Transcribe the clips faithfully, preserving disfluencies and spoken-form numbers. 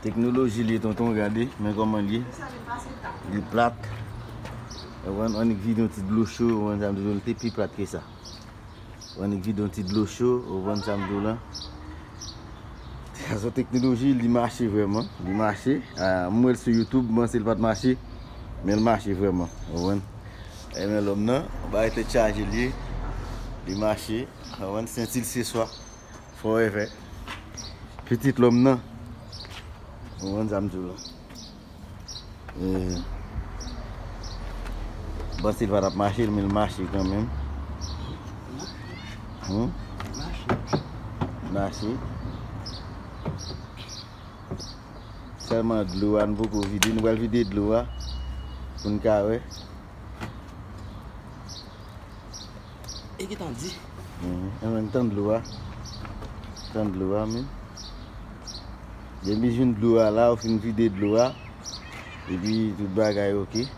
Teknoloji li ye, tonton, gade, men kòman li ye. Li plat. Ou konprann, annik vide yon ti dlo cho, ou konprann sa m di w, li te pi plat ke sa. Ou annik vide yon ti dlo cho, ou konprann sa m di w la. Sa se yon teknoloji, li mache vrèman, li mache. Ah, m wè l sou YouTube, m panse l pa t mache, men l mache vrèman, ou konprann. E men lòm nan, bagay tèt chaje li ye, li mache, ou konprann, senti l se swa. Forever. Pitit lòm nan. Ou konprann sa m di w la. Eh, m panse l pa t ap mache, men l mache kanmenm. Hmm? Mache. Mache. Sèlman dlo a, nou poko vide. Nou pral vide dlo a pou n ka wè. E gentan di. Mhm. Enben, tann dlo a. Tann dlo a, men. Depi jwenn dlo a la, ou fin vide dlo a. Epi tout bagay oke.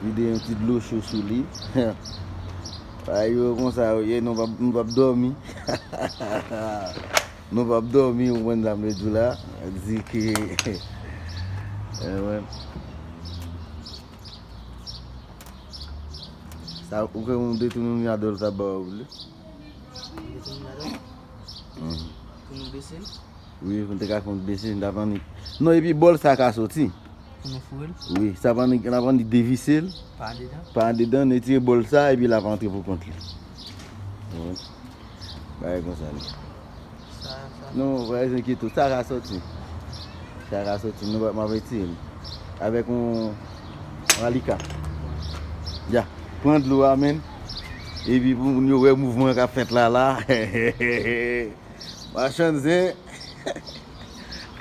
Vide yon ti dlo cho sou li. Bagay yo konsa yo ye, nou p ap, nou p ap dòmi. Nou p ap dòmi, ou konprann sa m vle di w la. Di ke, eh, wè. Sa, ou kwè yon detounadò l ta ba w vle? Detounadò? Mhm. Pou nou bese l? Wi, pou n te ka fè yon bese, n t ap annik. Non, epi bòl sa ka soti. Pou nou foure l? Wi, sa pa annik, n ap annik devise l. Pa andedan? Pa andedan, nou retire bòl sa, epi l ap antre pou kont li. Wi. Bagay konsa li. Sa, sa. Non, pa enkyete w, sa ka soti. Sa ka soti, nou pa, m ap retire l. Avèk yon, yon alika. Ya, pran dlo a, men. Epi pou moun yo wè mouvman k ap fèt la, la. Machann zen.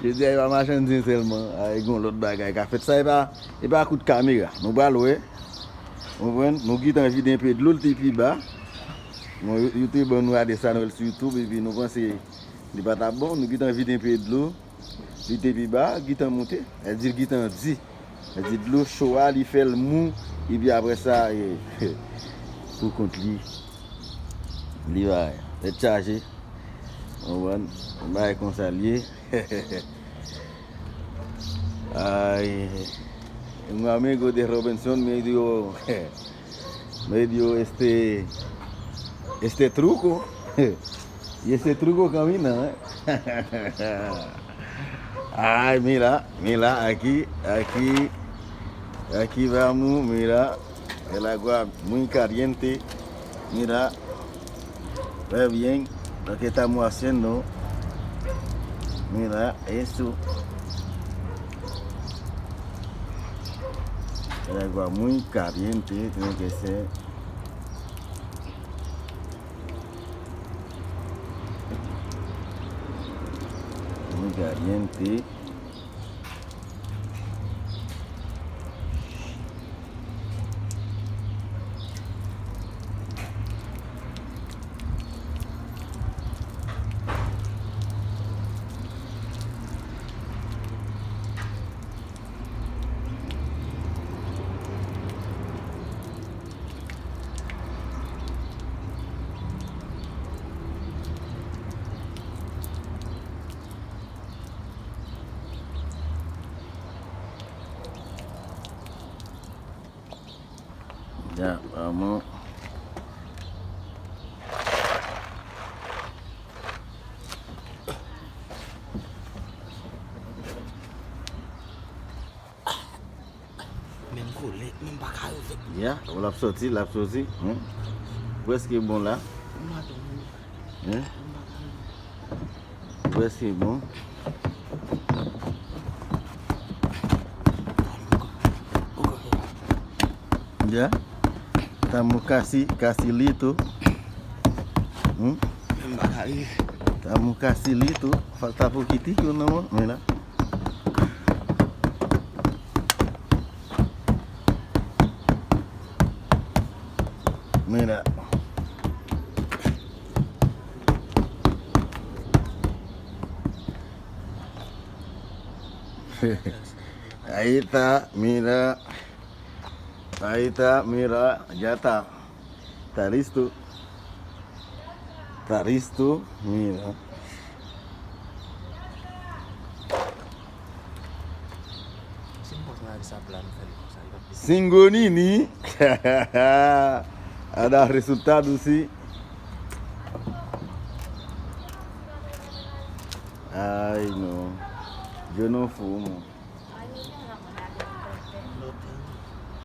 Jodi a, e pa machann zen sèlman. A, e gon lòt bagay k ap fèt. Sa, e pa, e pa kout kamera. Nou pral wè. Ou konprann? Nou gentan vide enpe dlo, l te pi ba. Bon, yo, yo te ban nou adrès la, nou wè l sou YouTube, epi nou panse li pa t ap bon. Nou gentan vide enpe dlo. Li te pi ba, gentan monte. Sa di l gentan di. Sa di dlo cho a, li fè l mou. Epi apre sa, e, pou kont li, li bay tèt chaje. Ou konprann? Yon bagay konsa l ye. Ay, un amigo de Robinson me dio, me dio este, este truco. Y ese truco camina, eh. Ay, mira, mira, aquí, aquí, aquí vamos, mira. El agua muy caliente. Mira, ve bien lo que estamos haciendo. Mira eso. El agua muy caliente tiene que ser. Muy caliente. Ya, vamos. Men m kole, men m pa ka rive. Ya, w ap soti, l ap soti. Hmm. Prèske bon la. M pa dòmi. Hein? M pa ka rive. Prèske bon. Ya. Estamos casi, casi listo. Hmm? Men m pa ka rive. Estamos casi listo. Falta poquitico nomás. Mira. Mira. Ahí está, mira. Ahí está, mira, ya está. Está listo. Está listo, mira. Sa pla nou fè l konsa, li p ap deside. Singonini. Ada resultado si. Ai no. Yo no fumo.